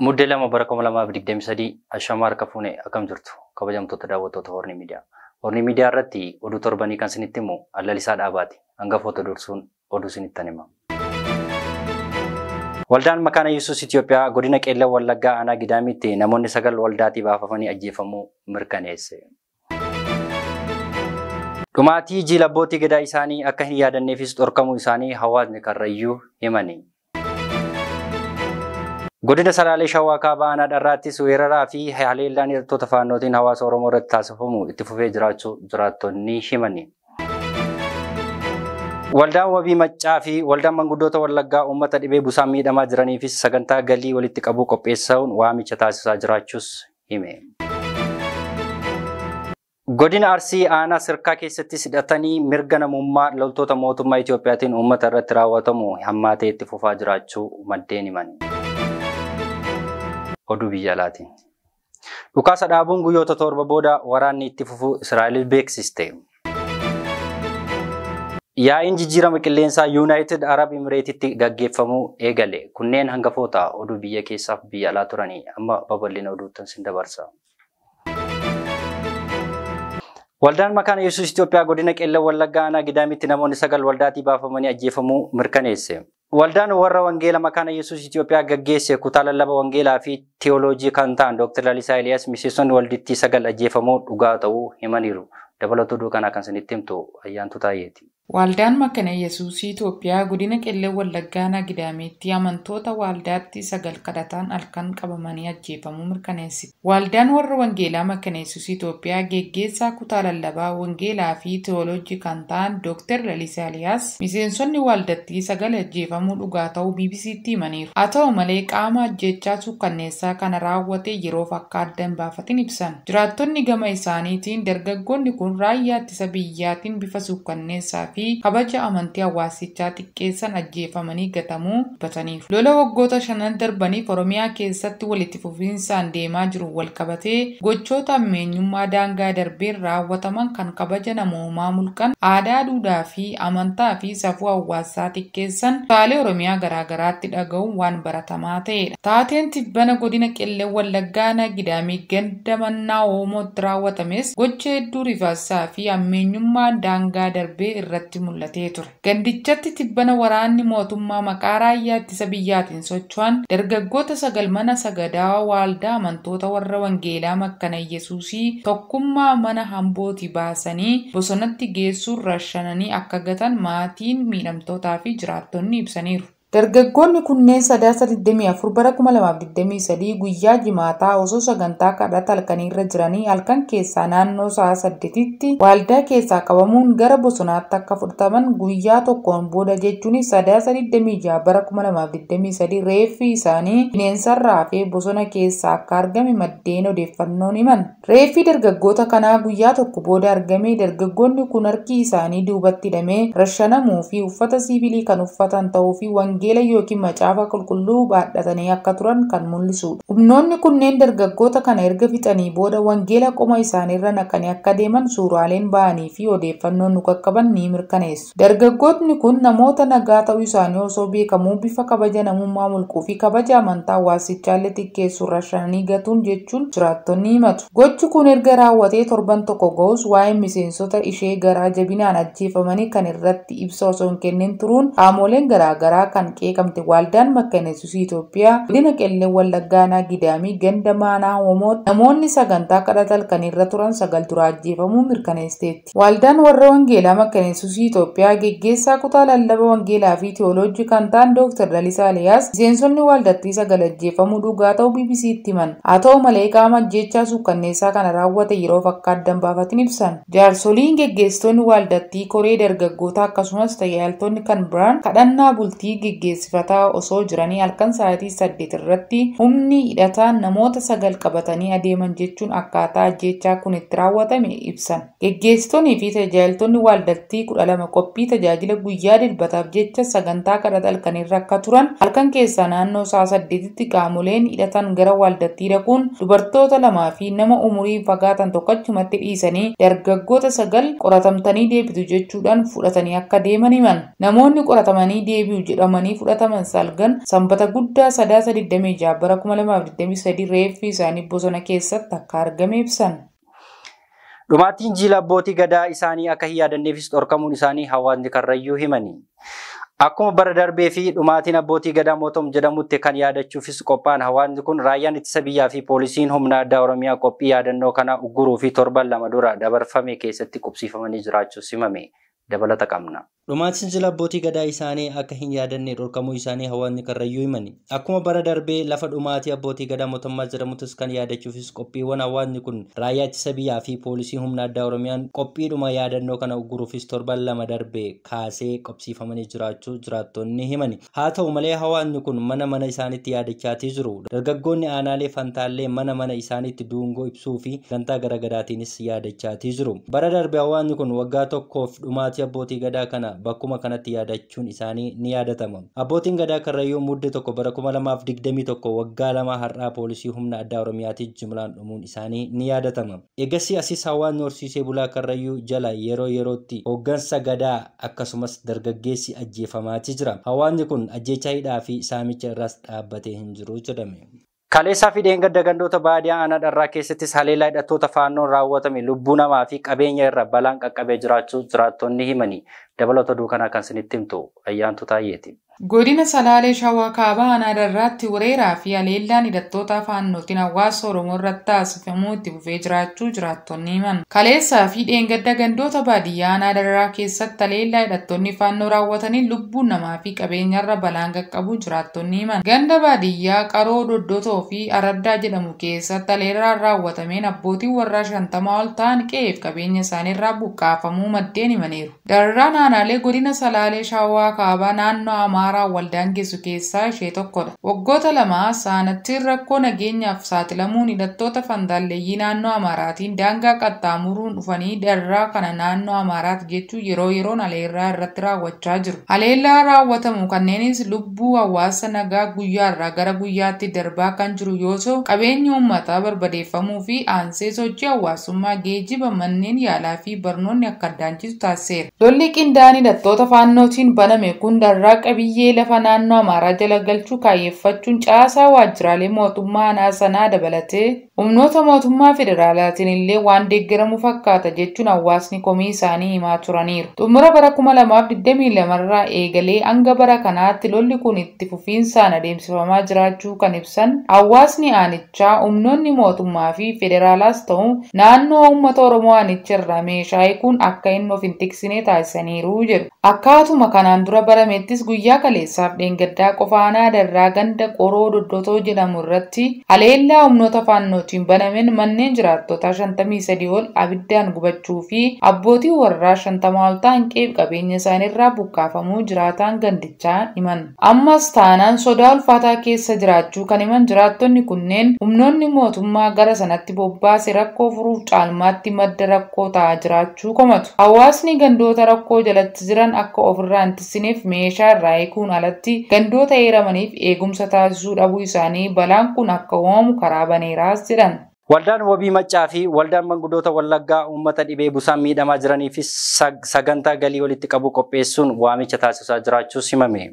Muddee 2 bara 2023 Ashamaa harka fuune akkam jirtu kabajamtoota daawwattoota Horni Miidiyaa. Horni Miidiyaa irratti oduu torbanii kan isinitti himu Lalisaa Dhaabaati. Hangafoota dursuun oduu isinittan hima. Waldaan Makaana Yesuus Itoophiyaa godina Qeellam Wallaggaa aanaa Gidaamitti namoonni 9 waldaatii baafamanii ajjeefamuu mirkaneesse. Dhumaatii jiila abbootii gadaa isaanii akka hin yaadanneefis dhorkamuu isaanii hawaasni Karrayyuu himani. Godina Salaalee Shawaa Kaabaa aanaa Dharraattis weeraraa fi haleellaan hidhattoota faannootiin hawaasa Oromoo irratti taasifamu itti fufee jiraachuu jiraattonni himani. Waldaan Wabii Maccaa fi Waldaan Manguddoota Wallaggaa uummata dhibee busaan miidhamaa jiraniifis sagantaa galii walitti qabuu qopheessuun waamicha taasisaa jiraachuus hime. Godina Arsii aanaa Sirkaa keessattis hidhatanii mirga namummaa loltoota mootummaa Itoophiyaatiin uummata irratti raawwatamu hammaatee itti fufaa jiraachuu maddeen himan. Oduu biyya alaatiin. Dhukaasa dhaabuun guyyoota 7 booda waraanni itti fufuu Israa'el beeksiste. Yaa'iin jijjiirama qilleensaa Yuunaayitid Arab Imireetitti gaggeeffamuu eegale. Kunneen hangafoota oduu biyya keessaaf biyya alaa turanii amma babal'ina oduuttan sin dabarsa. Waldaan Makaana Yesuus Itoophiyaa godina Qeellam Wallaggaa aanaa Gidaamitti namoonni 9 waldaatii baafamanii ajjeefamuu mirkaneesse. Waldaan warra Wangeela Makaana Yesuus Itoophiyaa gaggeesse kutaa lallaba Wangeelaa fi Teewooloojii kan ta'an Dr. Lalisaa Eliyaas miseensonni waldittii 9 ajjeefamuu dhugaa ta'uu himaniiru. Dabalata oduu kanaa kan isinitti himtu Ayyaantuu Taayyeeti. Waldaan Makaana Yesuus Itoophiyaa godina Qeellam Wallaggaa aanaa Gidaamitti amantoota waldaatti 9 kadhataan halkan qabamanii ajjeefamuu mirkaneessite. Waldaan warra Wangeelaa Makaana Yesuus Itoophiyaa geggeessaa kutaa lallabaa Wangeelaa fi Teewooloojii kan ta'an Dr. Lalisaa Eliyaas miseensonni waldattii 9 ajjeefamuu dhugaa ta'uu BBCtti himaniiru. Haa ta'u malee qaama ajjeechaa suukkanneessaa kana raawwate yeroof akka adda hin baafatin ibsan. Jiraattonni gama isaaniitiin dargaggoonni kun raayyaa ittisa biyyaatiin bifa suukkanneessaa fi kabaja amantii hawaasichaa xiqqeessan ajjeefamanii gatamuu dubbataniiru. Lola waggoota 5 darbaniif Oromiyaa keessatti walitti fufinsaan deemaa jiru wal qabatee gochoota ammeenyummaa daangaa darbeen raawwataman kan kabaja namoomaa mulqan aadaa, duudhaa fi amantaa fi safuu hawaasaa xiqqeessan kutaalee Oromiyaa garaagaraatti dhaga'uun waan baratamaa ta'edha. Taateen tibbana godina Qeellam Wallaggaa aanaa Gidaamii ganda Mannaa Oomootti raawwatames gocha hedduu rifaasaa fi ammeenyummaa daangaa darbee irratti mul'atee ture. Gandichatti tibbana waraanni mootummaa maqaa raayyaa ittisa biyyaatiin socho'an dargaggoota 9 mana sagadaa waldaa amantoota warra Wangeelaa Makaana Yesuusii tokkummaa mana hambootii baasanii bosonatti geessuun rashananii akka gatan maatiin miidhamtootaa fi jiraattonni ibsaniiru. Dargaggoonni kunneen Sadaasa 24 bara 2023 guyyaa jimaataa osoo sagantaa kadhata halkaniirra jiranii halkan keessaa naannoo sa'a 8tti waldaa keessaa qabamuun gara bosonaatti akka fudhataman guyyaa tokkoon booda jechuun Sadaasa 26 bara 2023 reeffi isaanii bineensarraa hafee bosona keessaa akka argame maddeen odeeffannoon himan. Reeffi dargaggoota kanaa guyyaa tokko booda argame. Dargaggoonni kun harki isaanii duubatti hidhamee rashanamuu fi uffata siivilii kan uffatan ta'uu fi wangeela yookiin macaafa qulqulluu baadhatanii akka turan kan mul'isudha. Humnoonni kunneen dargaggoota kana erga fixanii booda wangeela qoma isaaniirra naqanii akka deeman suuraaleen ba'anii fi odeeffannoon nu qaqqaban ni mirkaneessu. Dargaggootni kun namoota nagaa ta'uu isaanii osoo beekamuu bifa kabaja namummaa mulquu fi kabaja amantaa hawaasichaallee xiqqeessuun rashananii gatuun jechuun jiraattonni himatu. Gochi kun erga raawwatee torban tokko ga'us waa'ee miseensota ishee garaa jabinaan ajjeefamanii kan irratti ibsa osoo hin kennin turuun qaamoleen garaagaraa kan qeeqamte Waldaan Makaana Yesuus Itoophiyaa godina Qeellam Wallaggaa aanaa Gidaamii ganda Maanaa Oomootti namoonni sagantaa kadhata halkaniirra turan 9 dura ajjeefamuu mirkaneesseetti. Waldaan warra Wangeelaa Makaana Yesuus Itoophiyaa geggeessaa kutaa lallaba Wangeelaa fi Teewooloojii kan ta'an Dr. Lalisaa Eliyaas miseensonni waldattii 9 ajjeefamuu dhugaa ta'uu BBCtti himan. Haa ta'u malee qaama ajjeechaa suukkanneessaa kana raawwate yeroof akka adda hin baafatin ibsan. Jaarsoliin geggeessitoonni waldattii koree dargaggoota akkasumas tajaajiltoonni kan biraan kadhannaa bultii geggeessifataa osoo jiranii halkan sa'aatii 8 irratti humni hidhataan namoota 9 qabatanii adeeman jechuun akkaataa ajjeechaa kun itti raawwatame ibsan. Geggeessitoonnii fi tajaajiltoonni waldattii 12 qophii tajaajila guyyaa dilbataaf jecha sagantaa kadhata halkaniirra akka turan halkan keessaa naannoo sa'a 8tti qaamoleen hidhatan gara waldattii dhaquun dubartoota 2 fi nama umurii fagaatan tokko achumatti dhiisanii dargaggoota 9 qoratamtanii deebitu jechuudhaan fudhatanii akka deeman himan. Namoonni qoratamanii deebi'u jedhamanii qabamanii fudhataman salgan Sanbata guddaa Sadaasa 26 bara 2023 reeffi isaanii bosona keessatti akka argame ibsan. Dhumaatiin jiila abbootii gadaa isaanii akka hin yaadanneefis dhorkamuun isaanii hawaasni Karrayyuu himani. Akkuma bara darbee fi dhumaatiin abbootii gadaa Mootom jedhamutti kan yaadachuufis qophaa'an hawaasni kun raayyaan ittisa biyyaa fi poolisiin humna addaa Oromiyaa qophii yaadannoo kana ugguruu fi torban 2 dura dabarfame keessatti qubsiifamanii jiraachuus himame. Dabalata qabna. Dhumaatiin jila abbootii gadaa isaanii akka hin yaadanne dhorkamuu isaanii hawaasni Karrayyuu himani. Akkuma bara darbee lafa dhumaatii abbootii gadaa Mootummaa jedhamutus kan yaadachuufis qophiiwwan hawaasni kun raayyaa ittisa biyyaa fi poolisii humna addaa Oromiyaan qophiidhuma yaadannoo kana ugguruufis torban 2 darbee kaasee qophiifamanii jiraachuu jiraattonni himani. Haa ta'u malee hawaasni kun mana mana isaaniitti yaadachaatii jiru. Dargaggoonni aanaalee Fantaallee mana mana isaaniitti duungoo ibsuu fi gantaa garaagaraatiinis yaadachaatii jiru. Bara darbee hawaasni kun waggaa tokkoof dhumaatii abbootii gadaa kana bakkuma kanatti yaadachuun isaanii ni yaadatama. Abbootiin gadaa Karrayyuu mudde 1 bara 2021 waggaa 2 har'aa poolisii humna addaa Oromiyaatiin jumlaan dhumuun isaanii ni yaadatama. Eegasii asis hawaasni horsiisee bulaa Karrayyuu jala yeroo yerootti hooggansa gadaa akkasumas dargaggeessi ajjeefamaatii jira. Hawaasni kun ajjeechaa hidhaa fi saamicha irraas dhaabbatee hin jiru jedhame. Kaleessaa fi dheengadda gandoota baadiyaa aanaa Dharraa keessattis haleellaa hidhattoota faannoon raawwatame lubbuu namaa fi qabeenya irra balaan qaqqabee jiraachuu jiraattonni himani. Dabalata oduu kanaa kan isinitti himtu Ayyaantu Taayyeeti. Godina Salaalee Shawaa Kaabaa aanaa Dharraatti weeraraa fi haleellaan hidhattoota faannootiin hawaasa Oromoo irratti taasifamuu itti fufee jiraachuu jiraattonni himan. Kaleessaa fi dheengadda gandoota baadiyyaa aanaa Dharraa keessatti haleellaa hidhattoonni faannoo raawwatanii lubbuu namaa fi qabeenyarra balaan qaqqabuu jiraattonni himan. Ganda baadiyyaa Qaroo Doddotoo fi Araddaa jedhamu keessatti haleellaan raawwatameen abbootiin warraa 50 ol ta'an qe'eef qabeenya isaaniirraa buqqaafamuu maddeen himaniiru. Dharraan aanaalee godina Salaalee Shawaa Kaabaa naannoo Amaaraa waldaan geessu keessaa ishee tokkodha. Waggoota 2 saanattiin rakkoo nageenyaaf saaxilamuun hidhattoota fantaalleeyyii naannoo Amaaraatiin daangaa qaxxaamuruun dhufanii Dharraa kana naannoo Amaaraati jechuun yeroo yeroon haleellaa irratti raawwachaa jiru. Haleellaa raawwatamu kanneenis lubbuu hawaasa nagaa guyyaarraa gara guyyaatti darbaa kan jiru yoo ta'u, qabeenyi uummataa barbadeeffamuu fi aansee sochii hawaasummaa, geejjiba, manneen yaalaa fi barnoonni akka addaan citu taasiseera. Lolli qindaa'aan hidhattoota faannootiin baname kun Dharraa qabiyyee lafa naannoo Amaaraa jala galchuu kaayyeeffachuun caasaa waajjiraalee mootummaa aanaa sanaa dabalatee humnoota mootummaa federaalaatiin illee waan deeggaramu fakkaata jechuun hawaasni komii isaanii himaa turaniiru. Xumura bara 2022 irraa eegalee hanga bara kanaatti lolli kun itti fufiinsaan adeemsifamaa jiraachuu kan ibsan hawaasni aanichaa humnoonni mootummaa fi federaalaas ta'u naannoo uummata Oromoo aanicha irraa meeshaa hiikuun akka inni of hin tiksine taasisaniiru jedhu. Akkaatuma kanaan dura baramettis guyyaa kaleessaaf dheengaddaa qofa aanaa Dharraa ganda Qoroo Doddotoo jedhamu irratti haleellaa humnoota faannootiin banameen manneen jiraattota 53 ol abiddaan gubachuu fi abbootii warraa 50 ol ta'an qe'ee qabeenya isaaniirraa buqqaafamuu jiraataan gandichaa himan. Ammas taanaan sodaa ulfaataa keessa jiraachuu kan himan jiraattonni kunneen humnoonni mootummaa gara sanatti bobbaase rakkoo furuuf caalmaatti madda rakkoo ta'aa jiraachuu komatu. Hawaasni gandoota rakkoo jalatti jiran akka ofirraa hin tiksineef meeshaa irraa hiikuun alatti gandoota eeramaniif eegumsa taasisuu dhabuu isaanii balaan kun akka uumamu karaa baneeraas jedhan. Waldaan Wabii Maccaa fi Waldaan Manguddoota Wallaggaa uummata dhibee busaan miidhamaa jiraniifis sagantaa galii walitti qabu qopheessuun waamicha taasisaa jiraachuus himame.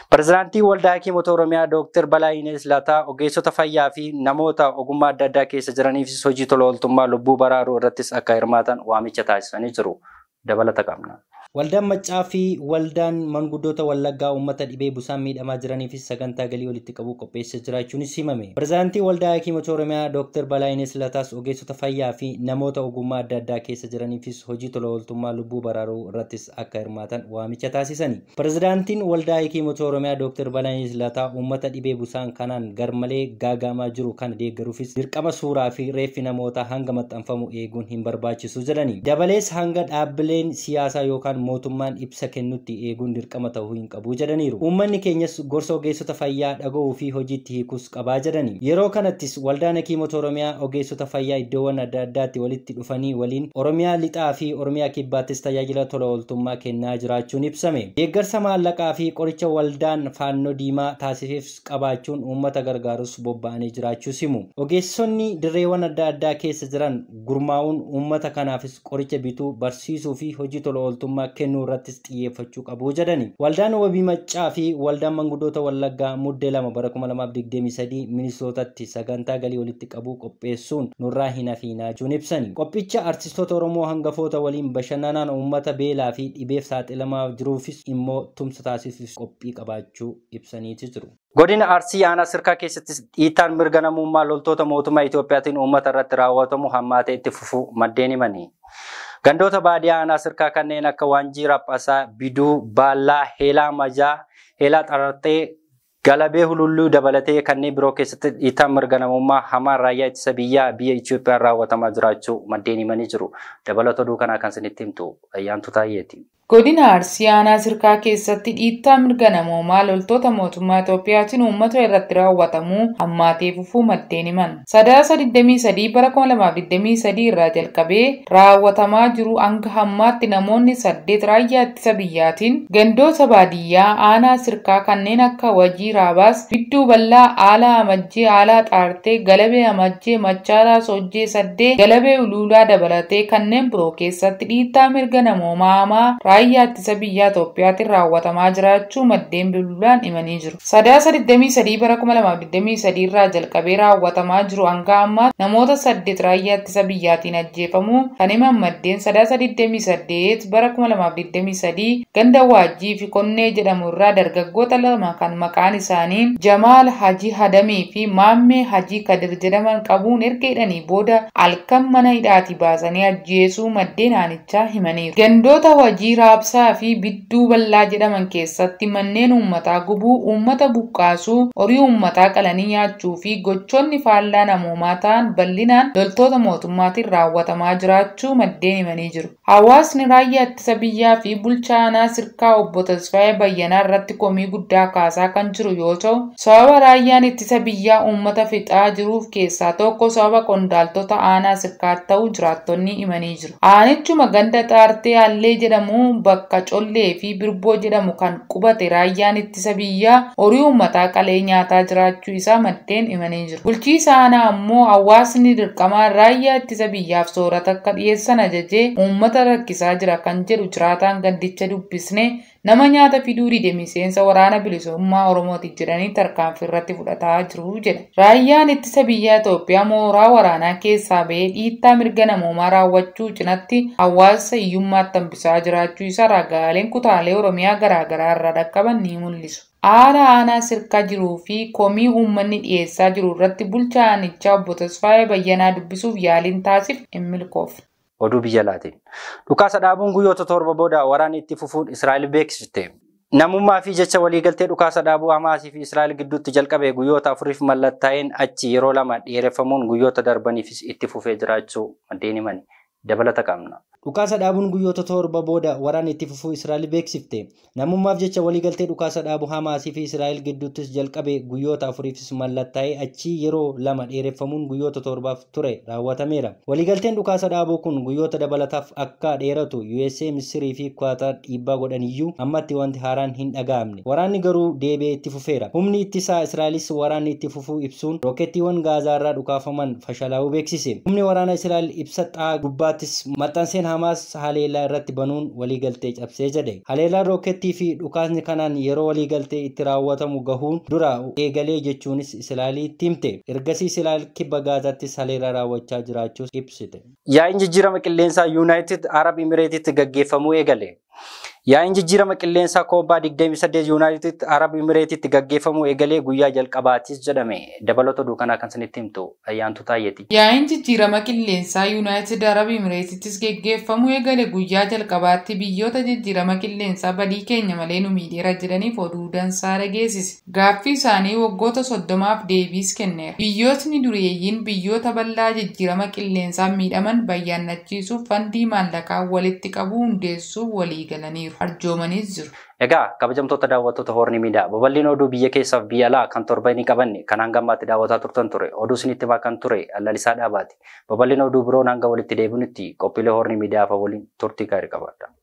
Pireezidaantii Waldaa Hakiimota Oromiyaa Dr. Balaayinees Lataa ogeessota fayyaa fi namoota ogummaa adda addaa keessa jiraniifis hojii tola ooltummaa lubbuu baraaruu irrattis akka hirmaatan waamicha taasisanii jiru. Dabalata qabna. Waldaan Maccaa fi Waldaan Manguddoota Wallaggaa uummata dhibee busaan miidhamaa jiraniifis sagantaa galii walitti qabu qopheessaa jiraachuunis himame. Pireezidaantii Waldaa Hakiimota Oromiyaa Dr. Balaayinees Lataas ogeessota fayyaa fi namoota ogummaa adda addaa keessa jiraniifis hojii tola ooltummaa lubbuu baraaruu irrattis akka hirmaatan waamicha taasisani. Pireezidaantiin Waldaa Hakiimota Oromiyaa Dr. Balaayinees Lataa uummata dhibee busaan kanaan garmalee gaagamaa jiru kana deeggaruufis dirqama suuraa fi reeffi namoota hanga maxxanfamu eeguun hin barbaachisu jedhani. Dabalees hanga dhaabbileen siyaasaa yookaan mootummaan ibsa kennutti eeguun dirqama ta'uu hin qabu jedhaniiru. Uummanni keenyas gorsa ogeessota fayyaa dhaga'uu fi hojiitti hiikuus qabaa jedhani. Yeroo kanattis Waldaan Hakiimota Oromiyaa ogeessota fayyaa iddoowwan adda addaatti walitti dhufanii waliin Oromiyaa lixaa fi Oromiyaa kibbaattis tajaajila tola ooltummaa kennaa jiraachuun ibsame. Deeggarsa maallaqaa fi qoricha waldaan faannoo diimaa taasiseef qabaachuun uummata gargaarus bobba'anii jiraachuus himu. Ogeessonni dirreewwan adda addaa keessa jiran gurmaa'uun uummata kanaafis qoricha bituu barsiisuu fi hojii tola ooltummaa kennuu irrattis xiyyeeffachuu qabu jedhani. Waldaan Wabii Maccaa fi Waldaan Manguddoota Wallaggaa Muddee 2 bara 2023 Minisootatti sagantaa galii walitti qabuu qopheessuun nurraa hin hafiinaa jechuun ibsani. Qophicha artistoota Oromoo hangafoota waliin bashannanaan uummata beelaa fi dhibeef saaxilamaa jiruufis immoo tumsa taasisuuf qophii qabaachuu ibsaniiti jiru. Godina Arsii aanaa Sirkaa keessatti dhiittaan mirga namummaa loltoota mootummaa Itoophiyaatiin uummata irratti raawwatamu hammaatee itti fufuu maddeen himani. Gandoota baadiyyaa aanaa Sirkaa kanneen akka Waanjii Raphasaa, Biduu, Baallaa, Heelaa Majaa, Heelaa Xararxee, Galabee Hululluu dabalatee kanneen biroo keessatti dhiittaan mirga namummaa hamaan raayyaa ittisa biyyaa biyya Itoophiyaan raawwatamaa jiraachuu maddeen himanii jiru. Dabalata oduu kanaa kan isinitti himtu Ayyaantuu Taayyeeti. Godina Arsii aanaa Sirkaa keessatti dhiittaa mirga namoomaa loltoota mootummaa Itoophiyaatiin uummata irratti raawwatamuu hammaatee fufuu maddeen himan. Sadaasa 23 bara 2023 irraa jalqabee raawwatamaa jiru hanga hammaatti namoonni 8 raayyaa ittisa biyyaatiin gandoota baadiyyaa aanaa Sirkaa kanneen akka Wajii Raabaas, Bidduu Bal'aa, Aalaa Amajjee, Aalaa Xaartee, Galabee Amajjee, Machaaraa Soojjee Saddee, Galabee Uluulaa dabalatee kanneen biroo keessatti dhiittaa mirga namoomaa hamaa raayyaa ittisa biyyaa Itoophiyaatiin raawwatamaa jiraachuu maddeen bilbilaan himanii jiru. Sadaasa 23 bara 2023 irraa jalqabee raawwatamaa jiru hanga ammaa namoota 8 raayyaa ittisa biyyaatiin ajjeefamuu kan himan maddeen sadaasa 28 bara 2023 ganda Waajjii fi Konnee jedhamu irraa dargaggoota lama kan maqaan isaanii Jamaal Hajii Hadamii fi Maammee Hajii Kadir jedhaman qabuun erga hidhanii booda halkan mana hidhaatii baasanii ajjeesuu maddeen aanichaa himaniiru. Gandoota Wajii Raabsaa fi Bidduu Bal'aa jedhaman keessatti manneen uummataa gubuu, uummata buqqaasuu, horii uummataa qalanii nyaachuu fi gochoonni faallaa namoomaa ta'an bal'inaan loltoota mootummaatiin raawwatamaa jiraachuu maddeen himanii jiru. Hawaasni raayyaa ittisa biyyaa fi bulchaa aanaa Sirkaa obbo Tasfaayee Bayyanaa irratti komii guddaa kaasaa kan jiru yoo ta'u, sababa raayyaan ittisa biyyaa uummata fixaa jiruuf keessaa tokko sababa qondaaltota aanaa Sirkaa ta'uu jiraattonni himanii jiru. Aanichuma ganda Xaartee Allee jedhamu bakka Collee fi Birboo jedhamu kan qubate raayyaan ittisa biyyaa horii uummataa qalee nyaataa jiraachuu isaa maddeen himanii jiru. Bulchiisa aanaa ammoo hawaasni dirqamaan raayyaa ittisa biyyaaf soorata akka dhiyeessan ajajee uummata rakkisaa jira kan jedhu jiraataan gandicha dubbisne nama nyaata fiduu dide miseensa waraana bilisummaa Oromooti jedhanii tarkaanfii irratti fudhataa jiru jedha. Raayyaan ittisa biyyaa Itoophiyaa mooraa waraanaa keessaa bahee dhiittaa mirga namoomaa raawwachuu cinatti hawaasa hiyyummaatti hambisaa jiraachuu isaa ragaaleen kutaalee Oromiyaa garaagaraa irraa dhaqqaban ni mul'isu. Haala aanaa Sirkaa jiruu fi komii uummanni dhiyeessaa jiru irratti bulchaa aanichaa obbo Tasfaayee Bayyanaa dubbisuuf yaaliin taasifne hin milkoofne. Oduu biyya alaatiin. Dhukaasa dhaabuun guyyoota 7 booda waraanni itti fufuun Israa'el beeksifte. Namummaa fi jecha waliigaltee dhukaasa dhaabuu Hamaasii fi Israa'el gidduutti jalqabe guyyoota 4 mallattaa'een achi yeroo 2 dheereffamuun guyyoota darbaniifis itti fufee jiraachuu maddeen himani. Dabalata qabna. Dhukaasa dhaabuun guyyoota 7 booda waraanni itti fufuu Israa'el beeksifte. Namummaaf jecha waliigaltee dhukaasa dhaabuu Hamaasii fi Israa'el gidduuttis jalqabe guyyoota 4 mallattaa'ee achi yeroo 2 dheereffamuun guyyoota 7 ture raawwatameera. Waliigalteen dhukaasa dhaabuu kun guyyoota dabalataaf akka dheeratu USA, Misirii fi Kwaatar dhiibbaa godhaniyyuu ammatti wanti haaraan hin dhaga'amne. Waraanni garuu deebi'ee itti fufeera. Humni ittisaa Israa'elis waraanni itti fufuu ibsuun rookeettiiwwan Gaazaa irraa dhukaafaman fashalaa'uu beeksise. Humni waraana Israa'el ibsa xaa gubbaattis maxxanseen Hamaas haleellaa irratti banuun waliigaltee cabsee jedhe. Haleellaan rookeettii fi dhukaasni kanaan yeroo waliigaltee itti raawwatamu gahuun dura eegalee jechuunis Israa'elitti himte. Ergasii Israa'el kibba Gaazaattis haleellaa raawwachaa jiraachuu ibsite. Yaa'iin jijjiirama qilleensaa Yuunaayitid Arab Imireetitti gaggeeffamuu eegale. Yaa'iin jijjiirama qilleensaa koobbaa 28 Yuunaayitid Arab Imireetitti gaggeeffamuu eegalee guyyaa jalqabaatis jedhame. Dabalata oduu kanaa kan isinitti himtu Ayyaantuu Taayyeeti. Yaa'iin jijjiirama qilleensaa Yuunaayitid Arab Imireetittis gaggeeffamuu eegale guyyaa jalqabaatti biyyoota jijjiirama qilleensaa badii keenya malee nu miidheera jedhaniif oduu dansaa dhageessise. Gaaffii isaanii waggoota 30f deebiis kenneera. Biyyootni dureeyyiin biyyoota bal'aa jijjiirama qilleensaa miidhaman bayyaannachiisuuf fandii maallaqaa walitti qabuu hundeessuuf walii galaniiru. Arjoomaniis jiru. Egaa kabajamtoota daawwattoota Hoorni Miidiyaa babal'ina oduu biyya keessaaf biyya alaa kan torba hin qabanne kan hanga ammaatti daawwataa turtan ture oduu isinitti himaa kan ture Lalisaa Dhaabaati. Babal'ina oduu biroon hanga walitti deebinutti qophiilee Hoorni Miidiyaa waliin turtii gaarii qabaadha.